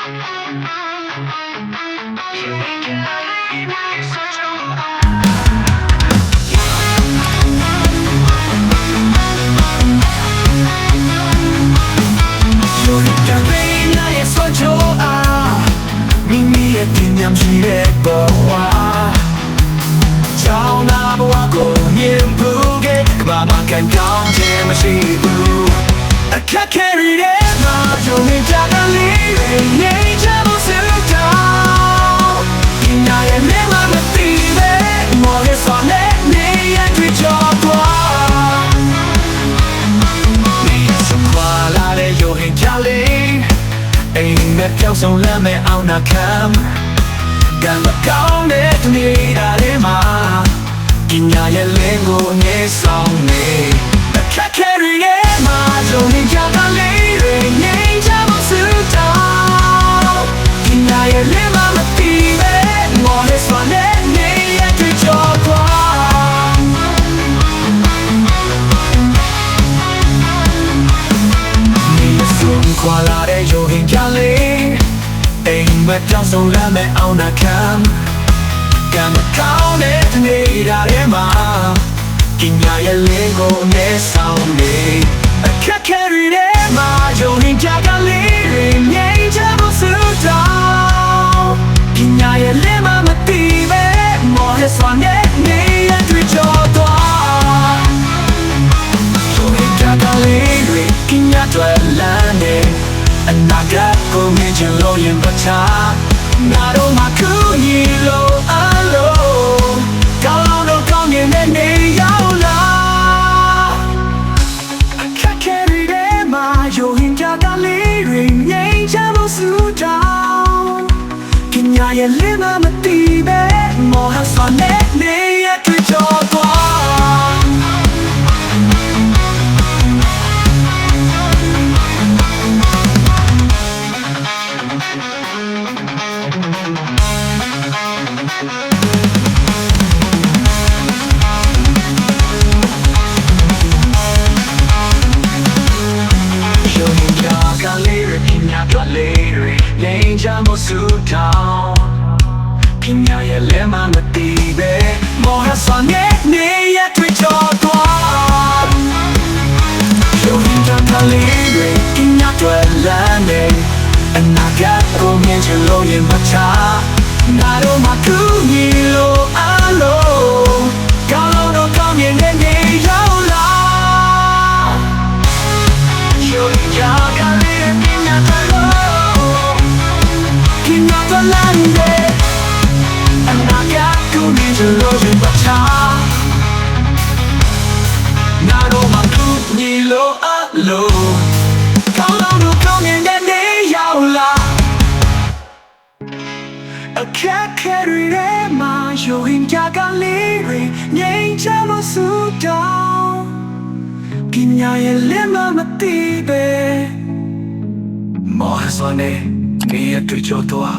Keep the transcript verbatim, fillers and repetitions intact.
Yór hín kyar lé ñá yé sóncho á, mí mí yé tin ñam cí ré bó wá. Chao ná bó wá kó ñiém bú ké, kmá bá ken kóng ché má cí bú. Akhá keri ré má yó hín kyar ká lí ré ñe yá bó sú tao. Kiñá yé lé má má tí bé, mó hé suá né né yé tuí chó tuá. Mí yá sú kuá lá ré yó hín kyar lí. Eñ mé piáu song lá mé au ná kham. Gan bá kóng né tuí rá ré má. Kiñá yé lé ngó né song né. Akhá keri ré má yó hín kyar ká lí ré ñe yá bó sú tao. Kiñá yé lé má má tí bé, mó hé suá né né yé tuí chó tuá. Mí yá sú kuá lá ré yó hín kyar lí. Eñ mé piáu song lá mé au ná kham. Gan bá kóng né tuí rá ré má. Kiñá yé lé ngó né song né. Akhá keri ré má yó hín kyar ká lí ré ñe yá bó sú tao. Kiñá yé lé má má tí bé, mó hé suá né né yé tuí chó tuá. Yó hín kyar ká lí ré, kiñá tuá lá né. Aná ká kó mé ché ló yén bá chá. Ná ró má kú ñí ló á ló. Ká ló ró kóng yé né né yáu lá. Akhá keri ré má yó hín kyar ká lí ré ñe yá bó sú tao. Kiñá yé lé má má tí bé, mó há suá né né yé tuí chó tuá. Yó hín kyar ká lí ré, kiñá tuá lí ré, ñe yá bó sú tao. Kiñá yé lé má má tí bé, mó há suá né né yé tuí chó tuá. Yó hín kyar ká lí ré, kiñá tuá lá né. Aná ká kó mé ché ló yén bá chá. Ná ró má kú ñí ló á ló. Ká ló ró kóng yé né né yáu lá. Yó hín kyar ká lí ré kiñá tuá ló. Kiñá tuá lá né. Aná ká kó mé ché ló yén bá chá. Ná ró má kú ñí ló á ló. Ká ló ró kóng yé né né yáu lá. Akhá keri ré má yó hín kyar ká lí ré ñe yá bó sú tao. Kiñá yé lé má má tí bé, mó há suá né né yé tuí chó tuá.